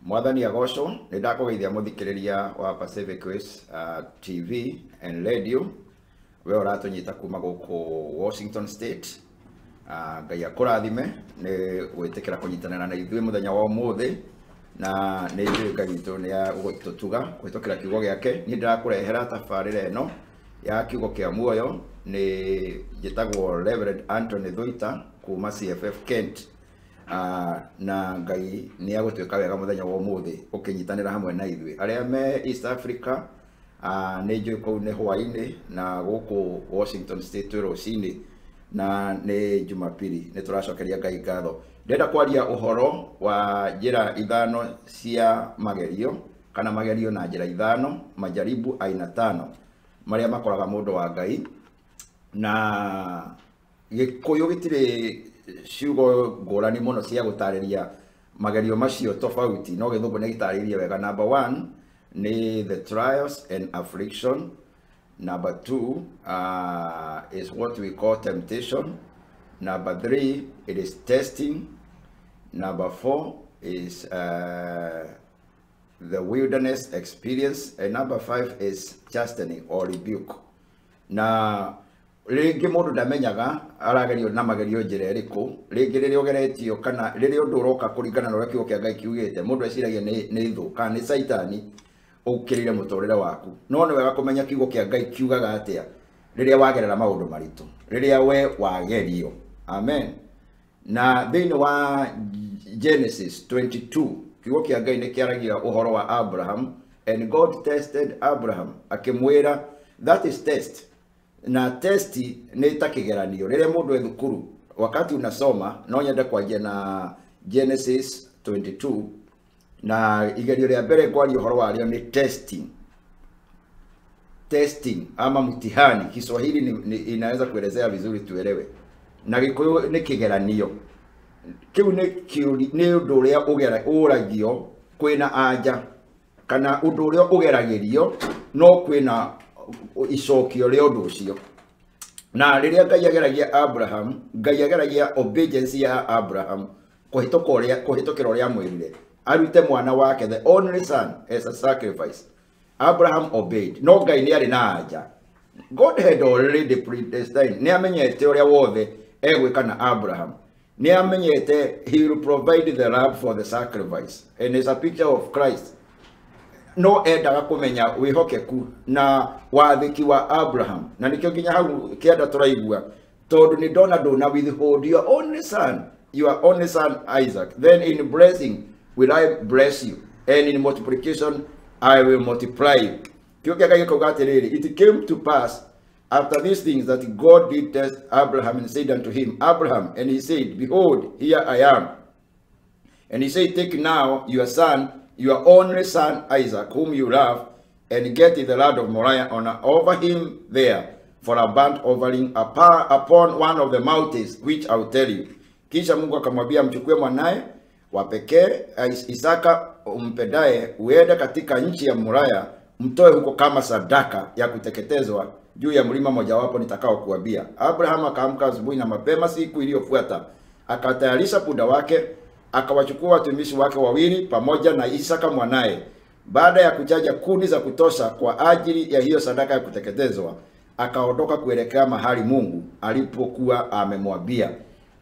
Mwathani agocwo, nĩ ndakũgeithia mũthikĩrĩria wa Pacific Ways TV and Radio, we ũratũnyita kuma gũkũ Washington State. Ngai akũrathime nĩ gwĩtĩkĩra kũnyitanĩra na ithuĩ mũthenya wa ũmũthĩ, na nĩ njũĩ Ngai witũ nĩ agũtũtuga kũhĩtũkĩra kiugo gĩake. Niĩ ndĩrakũrehera tabarĩra ĩno ya kiugo kĩa muoyo, nĩ njĩtagwo Reverend Anthony Thuita kuma CFF Kent. Na Ngai nĩ agũtuĩka wega mũthenya wa ũmũthĩ ũkĩnyitanĩra hamwe na ithuĩ arĩa me East Africa. Nĩ njũĩ kũu nĩ hwaĩ-inĩ, na gũkũ Washington State twĩ rũcinĩ, na nĩ Jumapili. Nĩ tũracokeria Ngai ngatho. Ndĩrenda kwaria ũhoro wa njĩra ithano cia magerio, kana magerio na njĩra ithano, majaribu aina tano marĩa makoraga mũndũ wa Ngai. Na Gĩkũyũ gĩtirĩ ciugo ngũrani mũno cia gũtarĩria magerio macio tofauti, no Gĩthũngũ nĩ gĩtarĩirie wega. Number 1 nĩ the trials and affliction. Number 2 is what we call temptation. Number 3, it is testing. Number 4 is the wilderness experience. And number 5 is chastening or rebuke. Na rĩngĩ mũndũ ndamenyaga aragerio na magerio njĩra ĩrĩkũ, rĩngĩ rĩrĩa ũgeretio kana rĩrĩa ũndũ ũroka kũringana na ũrĩa kiugo kĩa Ngai kiugĩte, mũndũ eciragia nĩ thũ kana nĩ Saitani ũkĩrĩire mũtũrĩre waku. No nĩ wega kũmenya kiugo kĩa Ngai kiugaga atĩa rĩrĩa wagerera maũndũ maritũ, rĩrĩa we wagerio. Amen. Na thĩinĩ wa Genesis 22 kiugo kĩa Ngai nĩ kĩaragia ũhoro wa Abraham, and God tested Abraham, akĩmwĩra that is test. Na testi nĩ ta kĩgeranio rĩrĩa mũndũ e thukuru, wakati unasoma. No nyende kwanjia na Genesis 22, na igerio rĩa mbere kwaria ũhoro warĩo nĩ testing. Testing ama mtihani, Kiswahili inaweza kuelezea vizuri tuelewe, na Gĩkũyũ nĩ kĩgeranio. Kĩu nĩ ũndũ ũrĩa ũragio kwĩna anja, kana ũndũ ũrĩa ũgeragĩrio no kwĩna icokio rĩa ũndũ ũcio. Na rĩrĩa Ngai ageragia Abraham, Ngai ageragia obedience ya Abraham kũhĩtũkĩra ũrĩa amwĩrire arute mwana wake, the only son, as a sacrifice. Abraham obeyed. No Ngai nĩ arĩ na anja. God had already predestined. Nĩ amenyete ũrĩa wothe egwĩka na Abraham. Nĩ amenyete he will provide the lamb for the sacrifice. And it's a picture of Christ. No endaga kũmenya wĩhokeku na wathĩki wa Abraham. Na nĩkĩo nginya hau kĩanda tũraigua, tondũ nĩ ndona ndũna withhold your only son, your only son Isaac. Then in blessing will I bless you, and in multiplication I will multiply you. Kiugo kĩa Ngai gĩkauga atĩrĩrĩ, it came to pass after these things that God did test Abraham and said unto him, Abraham, and he said, behold, here I am. And he said, take now your son, your only son Isaac, whom you love, and get the land of Moriah on over him there for a burnt offering upon one of the mountains which I will tell you. Kisha Mungu akamwambia, mchukue mwanae wa pekee Isaka umpendaye, uende katika nchi ya Moriah, mtoe huko kama sadaka ya kuteketezwa juu ya mlima mojawapo nitakao kuambia. Abraham akaamka asubuhi na mapema siku iliyofuata, akatayarisha punda wake, akawachukua watumishi wake wawili pamoja na Isaka mwanae. Baada ya kuchaja kuni za kutosha kwa ajili ya hiyo sadaka ya kuteketezwa, akaondoka kuelekea mahali Mungu alipokuwa amemwambia.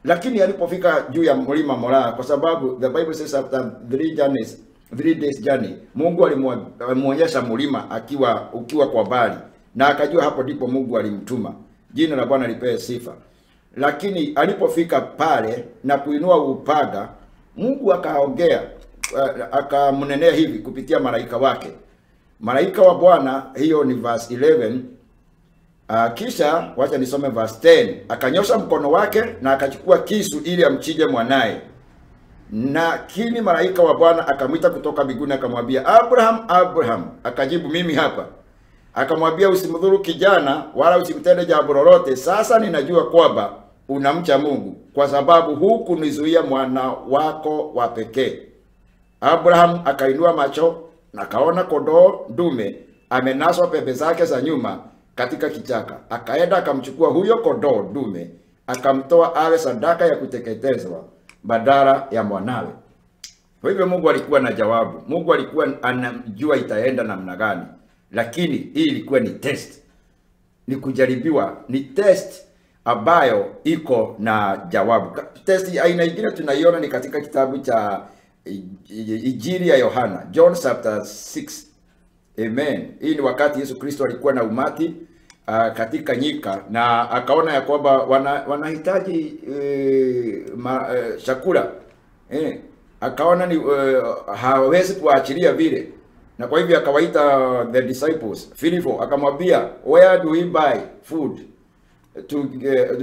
Lakini alipofika juu ya mlima Moriah, kwa sababu the Bible says after 3 days journey, Mungu alimuonyesha mlima akiwa ukiwa kwa mbali, na akajua hapo ndipo Mungu alimtuma. Jina la Bwana lipewe sifa. Lakini alipofika pale na kuinua upaga, Mungu akaongea, akamnenea hivi kupitia malaika wake. Malaika wa Bwana, hiyo ni verse 11. Kisha wacha nisome verse 10. Akanyosha mkono wake na akachukua kisu ili amchinje mwanae. Lakini malaika wa Bwana akamwita kutoka mbinguni akamwambia, Abraham, Abraham. Akajibu, mimi hapa. Akamwambia, usimdhuru kijana wala usimtende jambo lolote. Sasa ninajua kwamba unamcha Mungu, kwa sababu hukunizuia mwana wako wa pekee. Abraham akainua macho na akaona kondoo dume amenaswa pembe zake za nyuma katika kichaka. Akaenda akamchukua huyo kondoo dume, akamtoa awe sadaka ya kuteketezwa badala ya mwanawe. Kwa hivyo Mungu alikuwa na jawabu. Mungu alikuwa anajua itaenda namna gani. Lakini hii ilikuwa ni test. Ni kujaribiwa, ni test ambayo iko na jawabu. Test aina nyingine tunaiona ni katika kitabu cha Injili ya Yohana, John chapter 6. Amen. Hii ni wakati Yesu Kristo alikuwa na umati katika nyika, na akaona ya kwamba wanahitaji chakula. Akaona ni hawezi kuachilia vile. Na kwa hivyo akawaita the disciples, Filipo akamwambia, where do we buy food to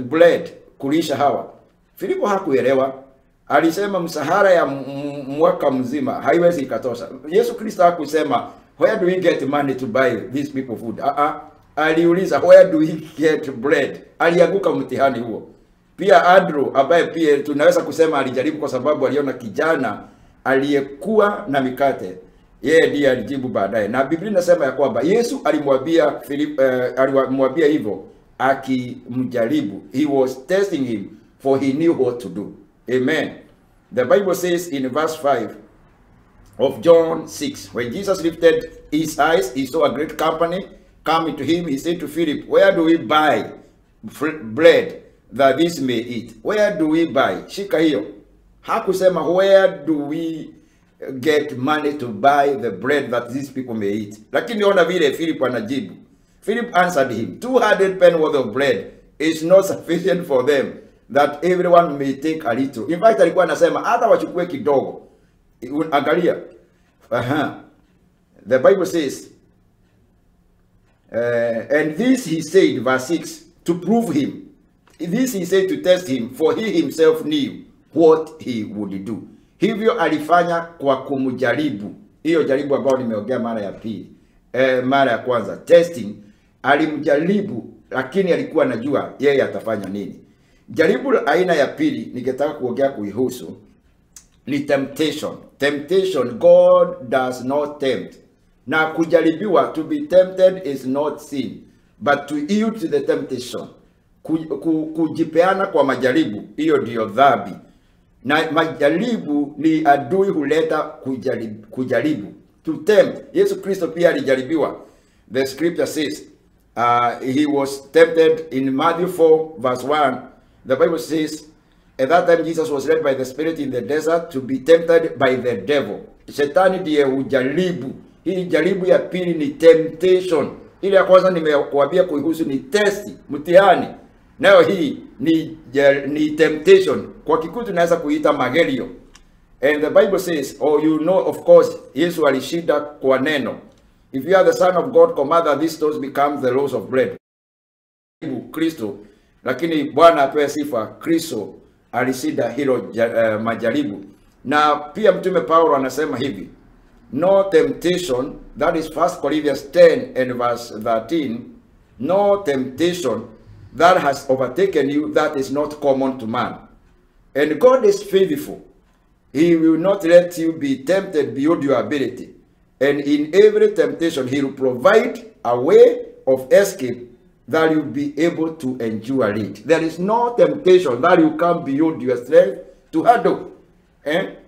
bread kulisha hawa? Filipo hakuelewa. Alisema msahara ya mwaka mzima haiwezi ikatosha. Yesu Kristo hakusema where do we get money to buy these people food? Aliuliza where do we get bread? Alianguka mtihani huo. Pia Andrew ambaye pia tunaweza kusema alijaribu, kwa sababu aliona kijana aliyekuwa na mikate, yeye ndiye alijibu baadaye. Na Biblia inasema ya kwamba Yesu alimwambia Philip, alimwambia hivyo akimjaribu. He was testing him for he knew what to do. Amen. The Bible says in verse 5 of John 6, when Jesus lifted his eyes, he saw a great company coming to him. He said to Philip, where do we buy bread that this may eat? Where do we buy? Shika hiyo. Hakusema where do we get money to buy the bread that these people may eat. Lakini ona vile Philip anajibu. Philip answered him, 200 penny worth of bread is not sufficient for them, that everyone may take a little. In fact, alikuwa anasema hata wachukue kidogo. Angalia. The Bible says, and this he said, verse 6, to prove him. This he said to test him, for he himself knew what he would do. Hivyo alifanya kwa kumjaribu. Hiyo jaribu ambayo nimeongea mara ya pili. Mara ya kwanza, testing. Alimjaribu, lakini alikuwa anajua yeye atafanya nini. Jaribu aina ya pili ningetaka kuongea kuihusu ni temptation. Temptation, God does not tempt. Na kujaribiwa, to be tempted is not sin, but to yield to the temptation. Kujipeana kwa majaribu, hiyo ndiyo dhambi. Na majaribu ni adui huleta kujaribu. To tempt. Yesu Kristo pia alijaribiwa. The scripture says, he was tempted in Matthew 4 verse 1. The Bible says, at that time Jesus was led by the Spirit in the desert to be tempted by the devil. Shetani ndiye hujaribu. Hii jaribu ya pili ni temptation. Ile ya kwanza nimekuambia kuihusu ni test, mtihani. Nayo hii ni temptation. Kwa Kikuyu tunaweza kuita magerio. And the Bible says, oh, you know, of course, Yesu alishinda kwa neno. If you are the son of God, command that these stones become the loaves of bread. Kristo, lakini Bwana apewe sifa, Kristo alishinda hilo majaribu. Na pia Mtume Paulo anasema hivi, no temptation, that is 1 Corinthians 10 and verse 13, no temptation that has overtaken you that is not common to man. And God is faithful. He will not let you be tempted beyond your ability. And in every temptation, he will provide a way of escape that you'll be able to endure it. There is no temptation that you come beyond your strength to handle.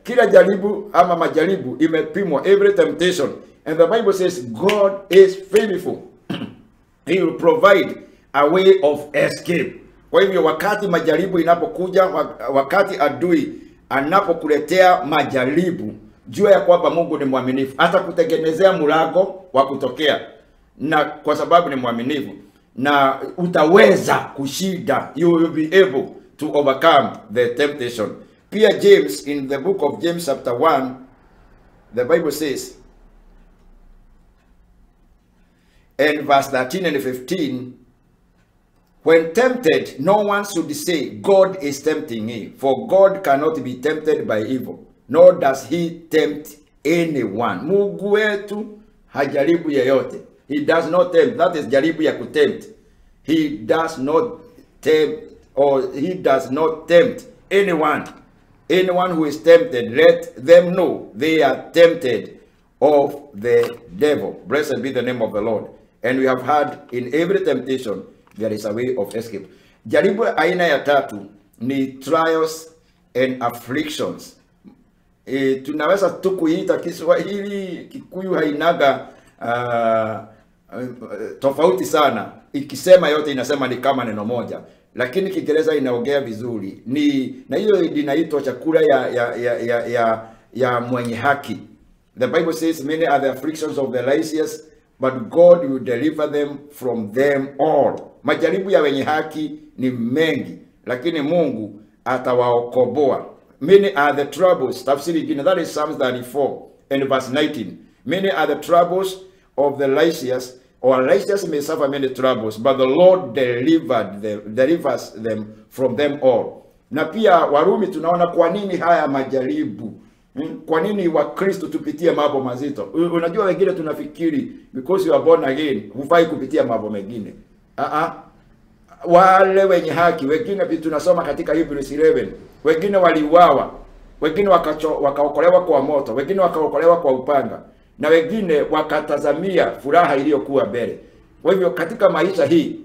Kila jaribu ama majaribu imepimwa, every temptation. And the Bible says God is faithful. He will provide a way of escape. Kwa hivyo wakati majaribu inapokuja, wakati adui anapokuletea majaribu, jua ya kwamba Mungu ni mwaminifu, atakutengenezea mlango wa kutokea. Na kwa sababu ni mwaminifu, na utaweza kushinda. You will be able to overcome the temptation. Pia James, in the book of James chapter 1, the Bible says, and verse 13 and 15, when tempted, no one should say, God is tempting me, for God cannot be tempted by evil, nor does he tempt anyone. Mungu wetu hajaribu yeyote. He does not tempt. That is jaribu ya kutempt. He does not tempt, or he does not tempt anyone. Anyone who is tempted, let them know they are tempted of the devil. Blessed be the name of the Lord. And we have heard in every temptation there is a way of escape. Jaribu aina ya tatu ni trials and afflictions. Tunaweza tu kuiita Kiswahili, Kikuyu hainaga tofauti sana. Ikisema yote inasema ni kama neno moja, lakini Kiingereza inaongea vizuri. Ni na hiyo inaitwa chakula ya mwenye haki. The Bible says many are the afflictions of the righteous, but God will deliver them from them all. Majaribu ya wenye haki ni mengi, lakini Mungu atawaokoboa. Many are the troubles. Tafsiri ingine, that is Psalms 34 and verse 19. Many are the troubles of the righteous, or righteous may suffer many troubles, but the Lord delivers them from them all. Na pia Warumi tunaona kwa nini haya majaribu. Kwa nini Wakristo tupitie mambo mazito? Unajua wengine tunafikiri because you are born again hufai kupitia mambo mengine. Wale wenye haki, wengine tunasoma katika Hebrews 11, wengine waliuawa, wengine wakaokolewa kwa moto, wengine wakaokolewa kwa upanga, na wengine wakatazamia furaha iliyokuwa mbele. Kwa hivyo katika maisha hii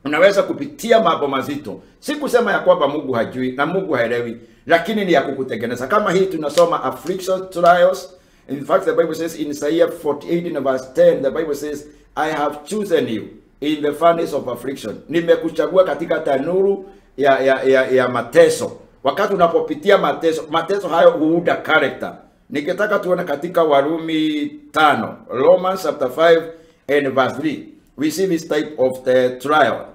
unaweza kupitia mambo mazito. Si kusema ya kwamba Mungu hajui na Mungu haelewi, lakini ni ya kukutengeneza. Kama hii tunasoma affliction, trials. In fact, the Bible says in Isaiah 48 in verse 10, the Bible says, I have chosen you in the furnace of affliction. Nimekuchagua katika tanuru ya mateso. Wakati unapopitia mateso, mateso hayo huunda character. Nikitaka tuone katika Warumi 5, Romans chapter 5 and verse 3. We see this type of the trial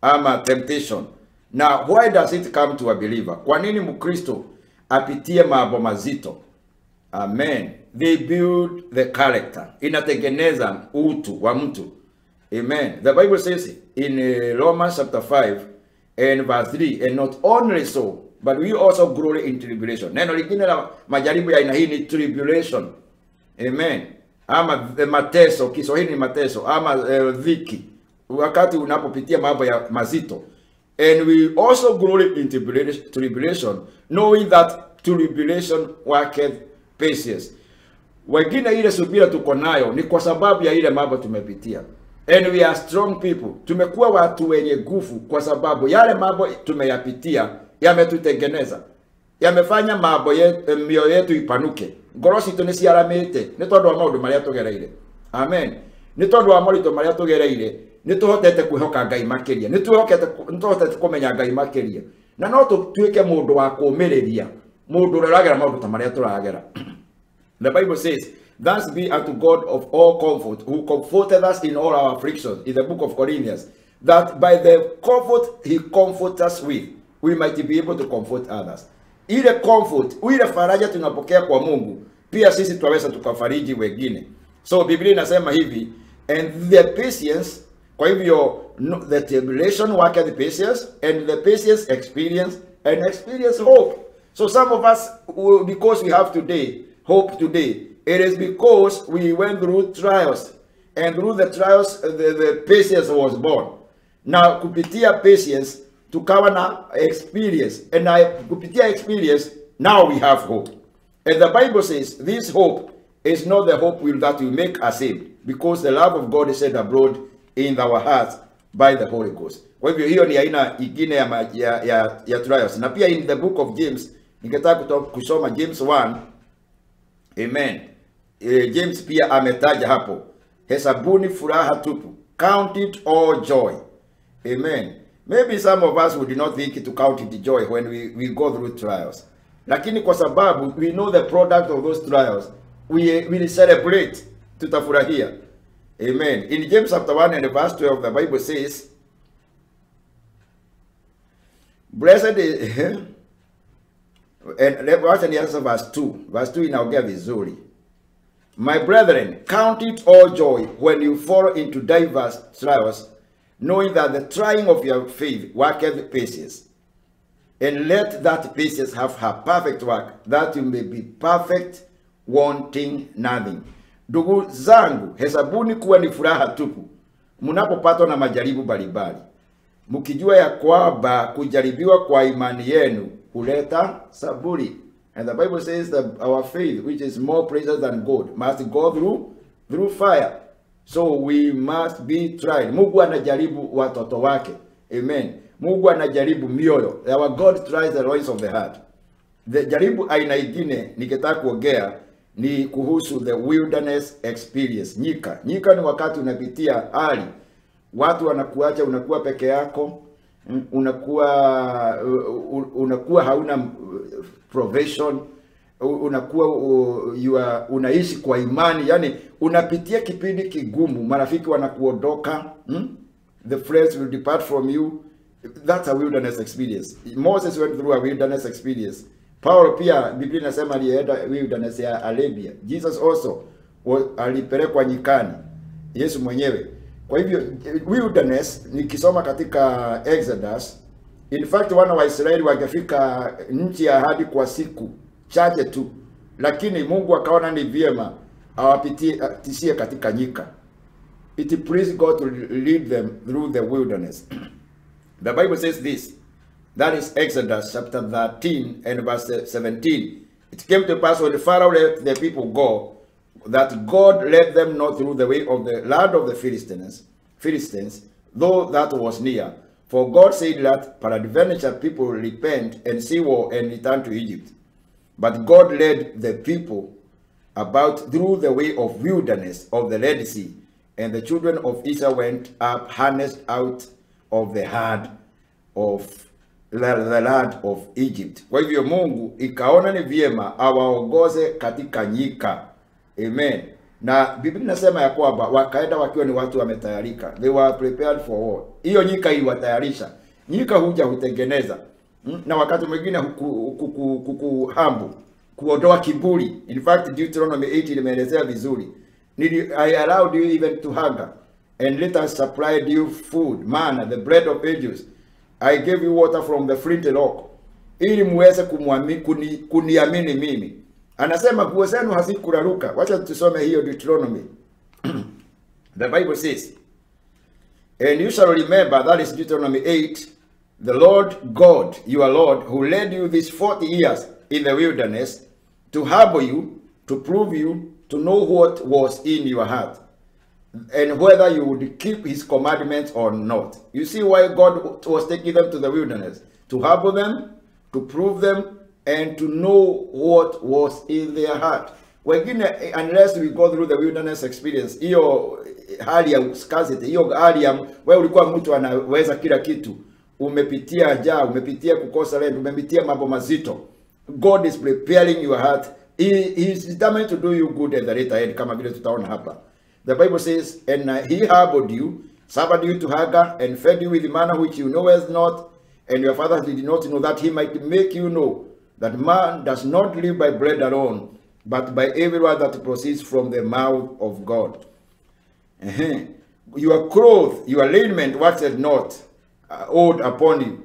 ama temptation. Now, why does it come to a believer? Kwa nini Mkristo apitie mambo mazito? Amen. They build the character. Inatengeneza utu wa mtu. Amen. The Bible says in Romans chapter 5 and verse 3, and not only so, but we also glory in tribulation. Neno lingine la majaribu ya aina hii ni tribulation. Amen. Ama mateso, Kiswahili ni mateso, ama dhiki. Wakati unapopitia mambo ya mazito. And we also glory in tribulation, knowing that tribulation worketh patience. Wengine ile subira tuko nayo ni kwa sababu ya ile mambo tumepitia. And we are strong people. Tumekuwa watu wenye nguvu kwa sababu yale mambo tumeyapitia yametutengeneza. Yamefanya mambo mioyo yetu ipanuke. Ngoro citũ nĩ ciaramĩte nĩ tondũ wa maũndũ marĩa tũgereire. Amen. Nĩ tondũ wa moritũ marĩa tũgereire, nĩ tũhotete kwĩhoka Ngai makĩria. Nĩ tũhotete kũmenya Ngai makĩria. Na no tũtuĩke mũndũ wa kũũmĩrĩria, mũndũ ũrĩa ũragera maũndũ ta marĩa tũragera. The Bible says, thanks be unto God of all comfort, who comforted us in all our afflictions, in the book of Corinthians, that by the comfort he comforts us with, we might be able to comfort others. Ile comfort, ile faraja tunapokea kwa Mungu, pia sisi twaweza tukafariji wengine. So Biblia inasema hivi, and the patience, kwa hivyo the tribulation worketh the patience, and the patience experience, and experience hope. So some of us, because we have today, hope today, it is because we went through trials, and through the trials, the patience was born. Now, kupitia patience, tukawa na experience, and kupitia experience, now we have hope. And the Bible says, this hope is not the hope that will make us saved, because the love of God is shed abroad in our hearts by the Holy Ghost. Kwa hivyo hiyo ni aina ingine ya trials. Na pia in the book of James, ningetaka kusoma James 1. Amen. James pia ametaja hapo, hesabuni furaha tupu, count it all joy. Amen. Maybe some of us would not think to count it joy when we go through trials. Lakini kwa sababu we know the product of those trials, we will celebrate, tutafurahia. Amen. In James chapter 1 and verse 12, the Bible says, blessed is, and wacha nianze verse 2. Verse 2 inaongea vizuri. My brethren, count it all joy when you fall into diverse trials, knowing that the trying of your faith worketh patience. And let that patience have her perfect work, that you may be perfect, wanting nothing. Ndugu zangu, hesabuni kuwa ni furaha tupu mnapopatwa na majaribu mbalimbali, mkijua ya kwamba kujaribiwa kwa imani yenu huleta saburi. And the Bible says that our faith, which is more precious than gold, must go through fire. So we must be tried. Mungu anajaribu watoto wake. Amen. Mungu anajaribu mioyo. Our God tries the loins of the heart. The jaribu aina ingine ningetaka kuongea ni kuhusu the wilderness experience. Nyika. Nyika ni wakati unapitia hali, watu wanakuacha, unakuwa peke yako, unakuwa hauna provision, unakuwa unaishi kwa imani, yani unapitia kipindi kigumu, marafiki wanakuondoka, The friends will depart from you. That's a wilderness experience. Moses went through a wilderness experience. Paul pia Biblia inasema alienda wilderness ya Arabia. Jesus also alipelekwa nyikani, Yesu mwenyewe. Kwa hivyo wilderness nikisoma katika Exodus, in fact wana wa Israeli wangefika nchi ya ahadi kwa siku chache tu, lakini Mungu akaona ni vyema awapitishie katika nyika. It pleased God to lead them through the wilderness. The Bible says this. That is Exodus chapter 13 and verse 17. It came to pass when the Pharaoh let the people go, that God led them not through the way of the land of the Philistines, though that was near. For God said that peradventure people will repent and see war and return to Egypt. But God led the people about through the way of wilderness of the Red Sea, and the children of Israel went up harnessed out of the hand of the land of Egypt. Kwa hivyo Mungu ikaona ni vyema awaongoze katika nyika. Amen. Na Biblia inasema ya kwamba wakaenda wakiwa ni watu wametayarika. They were prepared for war. Hiyo nyika iliwatayarisha. Nyika huja hutengeneza. Na wakati mwingine kukuhambu, kuondoa kiburi. In fact Deuteronomy 8 imeelezea vizuri. I allowed you even to hunger, and later supplied you food, manna, the bread of ages. I gave you water from the flint rock, ili muweze kuniamini mimi. Anasema nguo zenu hazikuraruka. Wacha tusome hiyo Deuteronomy. The Bible says, and you shall remember, that is Deuteronomy 8, the Lord God, your Lord, who led you these 40 years in the wilderness, to humble you, to prove you, to know what was in your heart, and whether you would keep his commandments or not. You see why God was taking them to the wilderness? To humble them, to prove them, and to know what was in their heart. Wengine, unless we go through the wilderness experience, hiyo hali ya scarcity, hiyo hali ya wewe ulikuwa mtu anaweza kila kitu, umepitia njaa, umepitia kukosa rent, umepitia mambo mazito. God is preparing your heart. He is determined to do you good at the later end, kama vile tutaona hapa. The Bible says, and he harbored you, suffered you to hunger, and fed you with manna which you knowest not, and your fathers did not know, that he might make you know that man does not live by bread alone, but by every word that proceeds from the mouth of God. Your clothes, your raiment waxed not old upon you,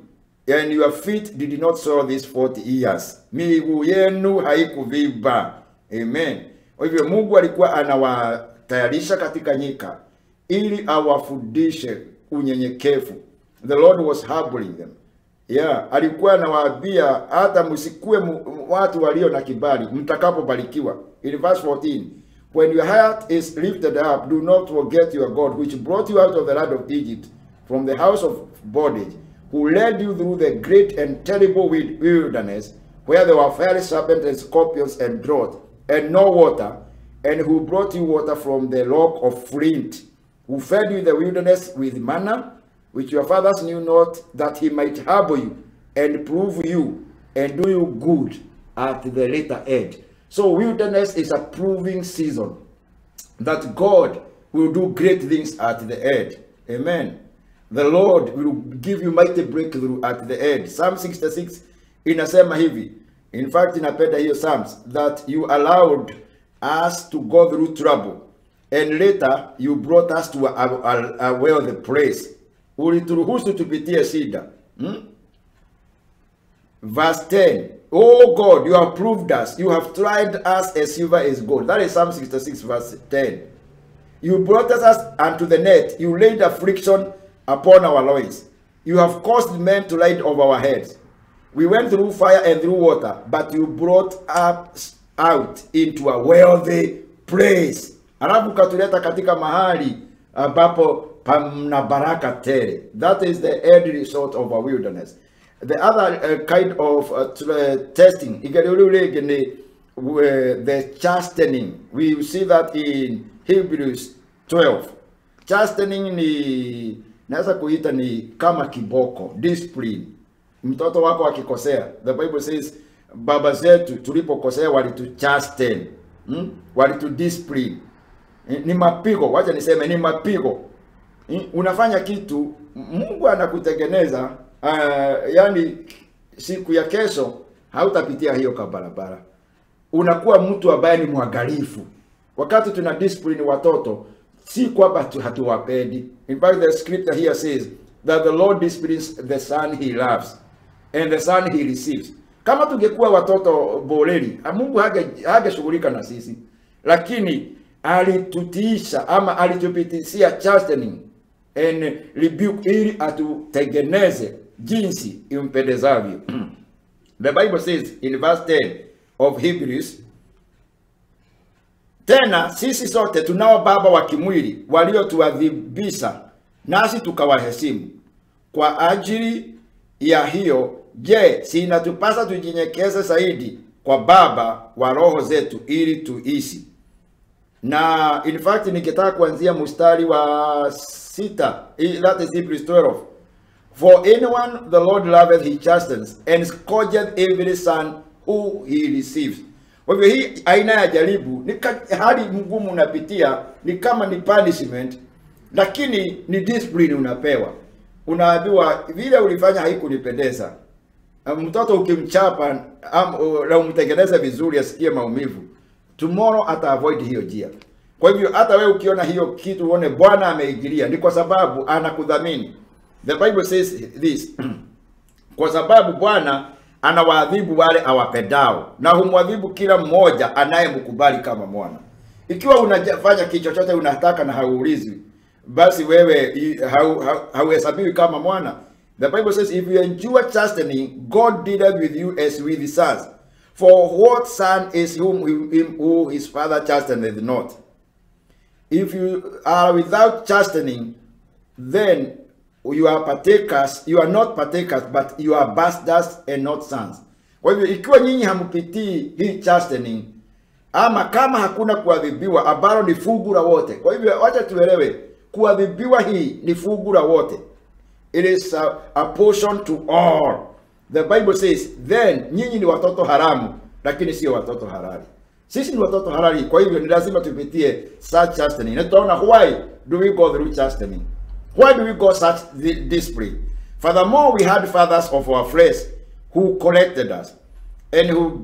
and your feet did not soil these 40 years. Miguu yenu haikuvimba. Amen. Kwa hivyo Mungu alikuwa anawatayarisha katika nyika ili awafundishe unyenyekevu. The Lord was humbling them. Yeah, alikuwa anawaambia hata msikue watu walio na kibali mtakapobarikiwa. In verse 14, when your heart is lifted up, do not forget your God, which brought you out of the land of Egypt, from the house of bondage, who led you through the great and terrible wilderness, where there were fiery serpents and scorpions and drought, and no water, and who brought you water from the rock of flint, who fed you in the wilderness with manna, which your fathers knew not, that he might humble you and prove you and do you good at the later end. So wilderness is a proving season that God will do great things at the end. Amen. The Lord will give you mighty breakthrough at the end. Psalm 66 inasema hivi. In fact, inapenda hiyo Psalms, that you allowed us to go through trouble, and later you brought us to a wealthy place. Ulituruhusu tupitie shida. Verse 10. Oh God, you have proved us. You have tried us as silver is gold. That is Psalm 66 verse 10. You brought us unto the net. You laid affliction upon our loins. You have caused men to ride over our heads. We went through fire and through water, but you brought us out into a wealthy place. Alafu katuleta katika mahali ambapo pamna baraka tele. That is the end result of a wilderness. The other kind of testing, igerio rĩu rĩngĩ nĩ the chastening. We see that in Hebrews 12. Chastening ni naweza kuita ni kama kiboko, discipline. Mtoto wako akikosea, the Bible says baba zetu tulipokosea walituchasten, walitudiscipline. Ni mapigo, wacha niseme ni mapigo. Unafanya kitu, Mungu anakutengeneza, yani siku ya kesho hautapitia hiyo kabarabara. Unakuwa mtu ambaye ni mwangalifu. Wakati tuna discipline watoto, si kwamba hatuwapendi. In fact, the scripture here says that the Lord disciplines the son he loves and the son he receives. Kama tungekuwa watoto boreli, Mungu hangeshughulika na sisi. Lakini alitutiisha ama alitupitishia chastening and rebuke ili atutengeneze jinsi impendezavyo. The Bible says in verse 10 of Hebrews, tena sisi sote tunao baba wa kimwili waliotuadhibisha nasi tukawaheshimu. Kwa ajili ya hiyo, je, si inatupasa tujinyenyekeze zaidi kwa Baba wa roho zetu ili tuishi? Na in fact nikitaka kuanzia mstari wa 6, that is Hebrews 12. For anyone the Lord loveth he chastens, and scourgeth every son who he receives. Kwa hivyo hii aina ya jaribu ni hali ngumu unapitia, ni kama ni punishment, lakini ni discipline unapewa. Unaambiwa vile ulifanya haikunipendeza. Mtoto ukimchapa na umtengeneze vizuri asikie maumivu, tomorrow ata avoid hiyo njia. Kwa hivyo hata wewe ukiona hiyo kitu uone Bwana ameingilia, ni kwa sababu anakudhamini. The Bible says this, kwa sababu Bwana anawaadhibu wale awapendao, na humwadhibu kila mmoja anayemkubali kama mwana. Ikiwa unafanya kitu chochote unataka na hauulizwi, basi wewe hauhesabiwi kama mwana. The Bible says, if you endure chastening, God dealeth with you as with his sons. For what son is him who his father chasteneth not? If you are without chastening, then you are partakers, you are not partakers, but you are bastards and not sons. Kwa hivyo ikiwa nyinyi hampitii hii chastening, ama kama hakuna kuadhibiwa ambalo ni fungu la wote. Kwa hivyo wacha tuelewe, kuadhibiwa hii ni fungu la wote. It is a portion to all. The Bible says, then nyinyi ni watoto haramu, lakini sio watoto halali. Sisi ni watoto halali, kwa hivyo ni lazima tupitie such chastening. Na tutaona why do we go through chastening? Why do we go such discipline? Furthermore, we had fathers of our flesh who corrected us, and who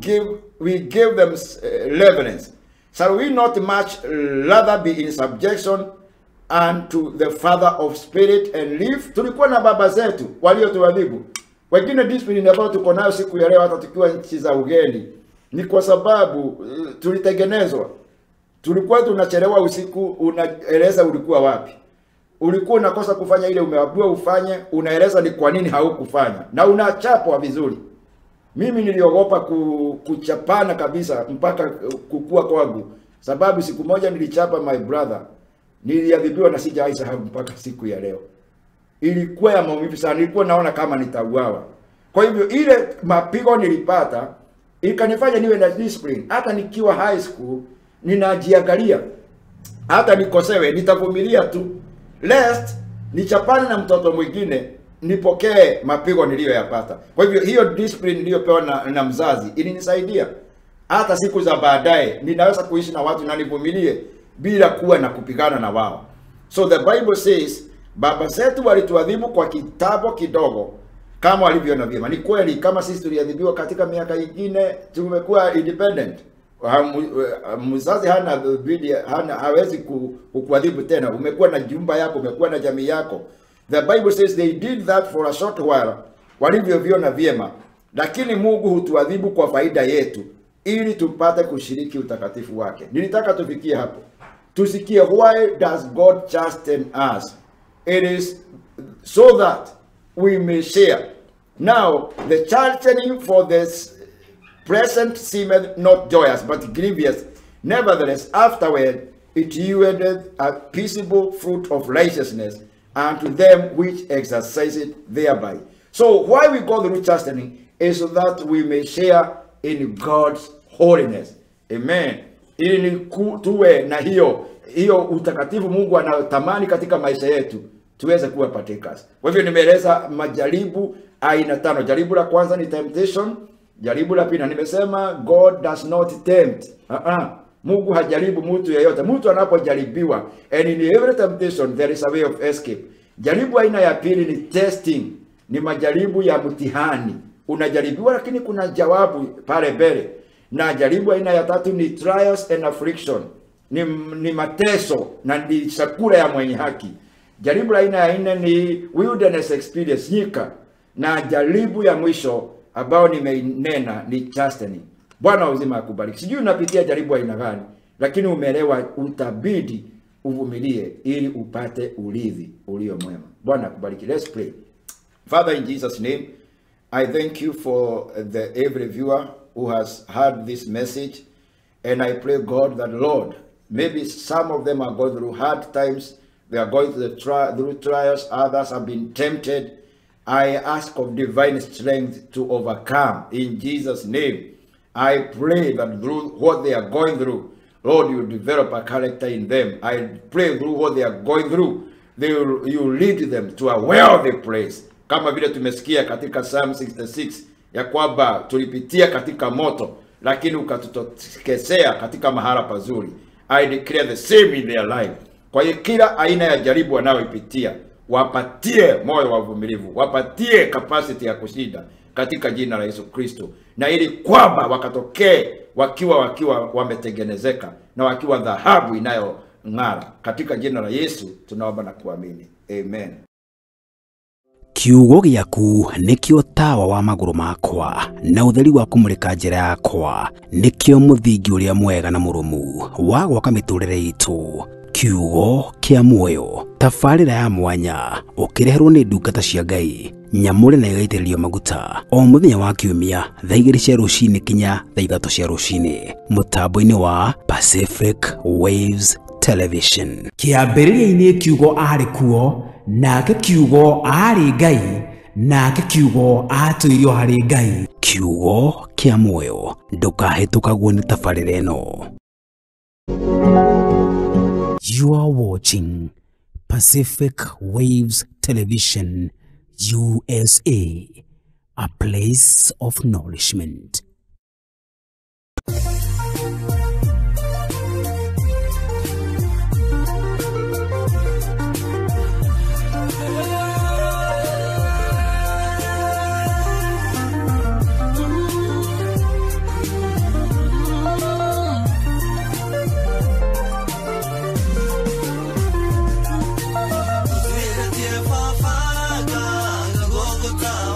we gave them reverence. Shall we not much rather be in subjection unto the Father of spirit and live? Tulikuwa na baba zetu waliotuadhibu. Wengine discipline ambayo tuko nayo siku ya leo hata tukiwa nchi za ugeni ni kwa sababu tulitengenezwa. Tulikuwa tunachelewa usiku, unaeleza ulikuwa wapi. Ulikuwa unakosa kufanya ile umeambiwa ufanye, unaeleza ni kwa nini haukufanya, na unachapwa vizuri. Mimi niliogopa kuchapana kabisa mpaka kukua kwangu, sababu siku moja nilichapa my brother, niliadhibiwa na sijawahi sahau mpaka siku ya leo. Ilikuwa ya maumivu sana, nilikuwa naona kama nitauawa. Kwa hivyo ile mapigo nilipata ikanifanya niwe na discipline. Hata nikiwa high school ninajiangalia, hata nikosewe nitavumilia tu, lest nichapane na mtoto mwingine nipokee mapigo niliyoyapata. Kwa hivyo hiyo discipline niliyopewa na mzazi ilinisaidia. Hata siku za baadaye ninaweza kuishi na watu na nivumilie bila kuwa na kupigana na wao. So the Bible says baba zetu walituadhibu kwa kitambo kidogo kama walivyoona vyema. Ni kweli kama sisi tuliadhibiwa katika miaka ingine, tumekuwa independent. Mzazi hana bidii, hawezi kukuadhibu tena. Umekuwa na jumba yako, umekuwa na jamii yako. The Bible says they did that for a short while, walivyoviona vyema. Lakini Mungu hutuadhibu kwa faida yetu ili tupate kushiriki utakatifu wake. Nilitaka tufikie hapo. Tusikie, why does God chasten us? It is so that we may share. Now, the chastening for this present seemeth not joyous, but grievous. Nevertheless, afterward, it yieldeth a peaceable fruit of righteousness unto them which exercise it thereby. So why we go through chastening is so that we may share in God's holiness. Amen. Ili tuwe na hiyo utakatifu Mungu anayotamani katika maisha yetu, tuweze kuwa partakers. Kwa hivyo nimeeleza majaribu aina tano. Jaribu la kwanza ni temptation. Jaribu la pili, nimesema God does not tempt. Mungu hajaribu mtu yeyote. Mtu anapojaribiwa, and in every temptation there is a way of escape. Jaribu aina ya pili ni testing, ni majaribu ya mtihani. Unajaribiwa lakini kuna jawabu pale mbele. Na jaribu aina ya tatu ni trials and affliction, ni mateso na ni chakula ya mwenye haki. Jaribu aina ya nne ni wilderness experience, nyika. Na jaribu ya mwisho ambao nimeinena ni chastening. Bwana uzima akubariki. Sijui unapitia jaribu aina gani, lakini umeelewa utabidi uvumilie ili upate urithi ulio mwema. Bwana akubariki. Let's pray. Father, in Jesus' name, I thank you for the every viewer who has heard this message, and I pray, God, that Lord, maybe some of them are going through hard times, they are going through trials, others have been tempted. I ask of divine strength to overcome in Jesus' name. I pray that through what they are going through, Lord, you develop a character in them. I pray through what they are going through, you lead them to a wealthy place. Kama vile tumesikia katika Psalm 66 ya kwamba tulipitia katika moto, lakini ukatutokesea katika mahala pazuri. I declare the same in their life. Kwa hiyo kila aina ya jaribu wanayoipitia, wapatie moyo wa uvumilivu, wapatie capacity ya kushinda katika jina la Yesu Kristo, na ili kwamba wakatokee wakiwa wametengenezeka na wakiwa dhahabu inayong'ara. Katika jina la Yesu tunaomba na kuamini. Amen. Kiugo gĩaku nĩkĩo tawa wa magũrũ makwa na ũtheri wa kũmũrĩka njĩra yakwa, nĩkĩo mũthingi ũrĩa mwega na mũrũmu wa gwaka mĩtũrĩre itũ. Kiugo kĩa muoyo, tabarĩra ya mwanya ũkĩreherwo nĩ ndungata cia Ngai nyamũre na ĩgaitĩrĩrio maguta o mũthenya wa kiumia thaa 2 cia rũcinĩ kinya thaa 3 cia rũcinĩ mũtambo-inĩ wa Pacific Waves Television. Kĩambĩrĩria-inĩ kiugo arĩ kuo, nake kiugo arĩ Ngai, nake kiugo atũirio harĩ Ngai. Kiugo kĩa muoyo, ndũkahĩtũkagwo nĩ tabarĩra ĩno. You are watching Pacific Waves Television, USA, a place of nourishment. Go.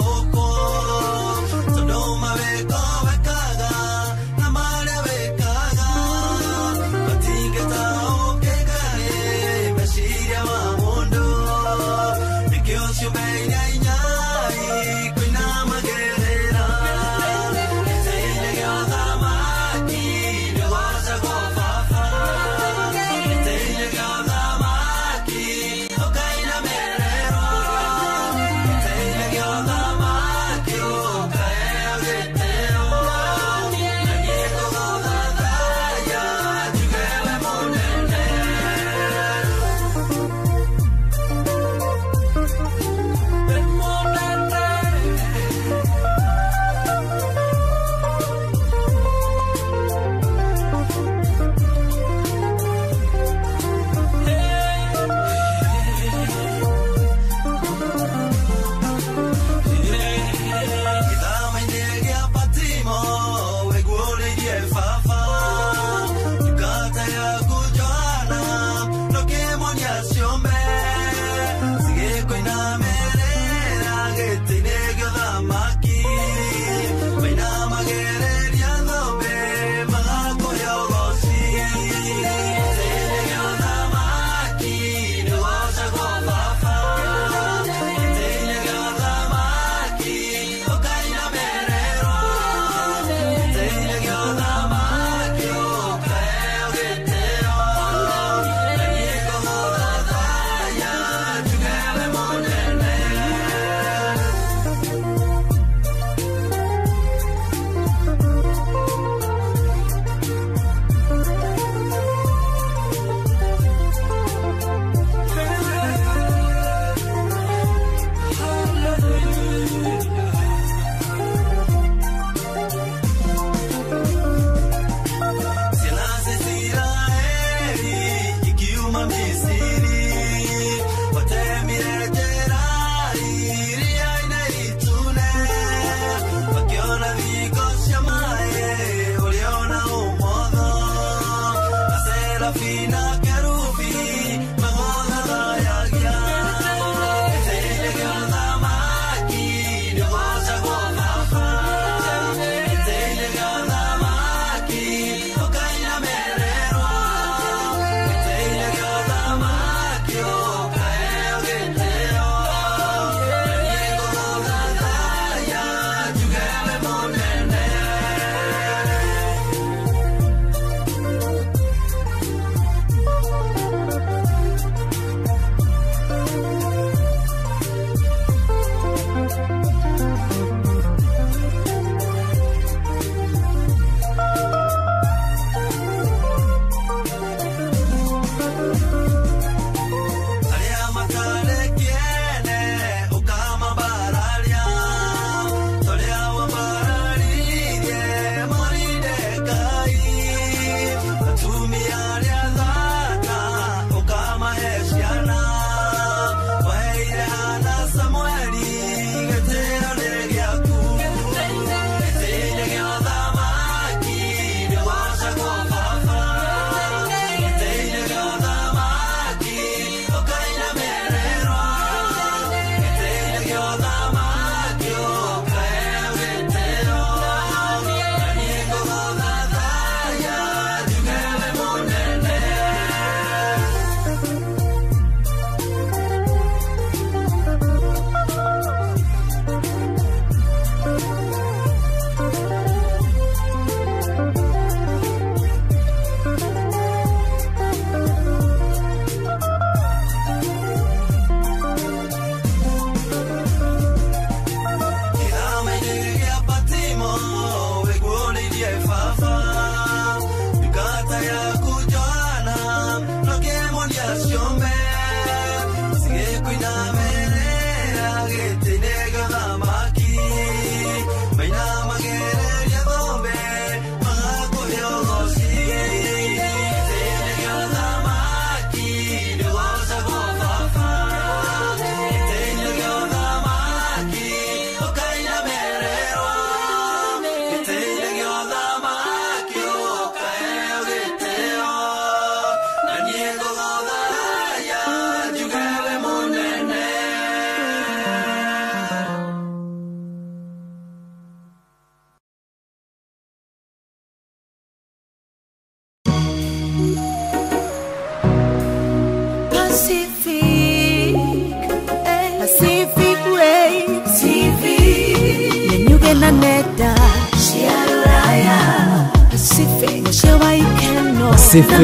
Pacific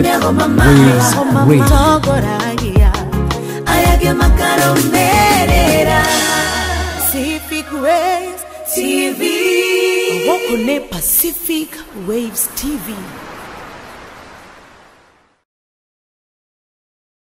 Waves Radio. Pacific Waves TV. Pacific Waves TV.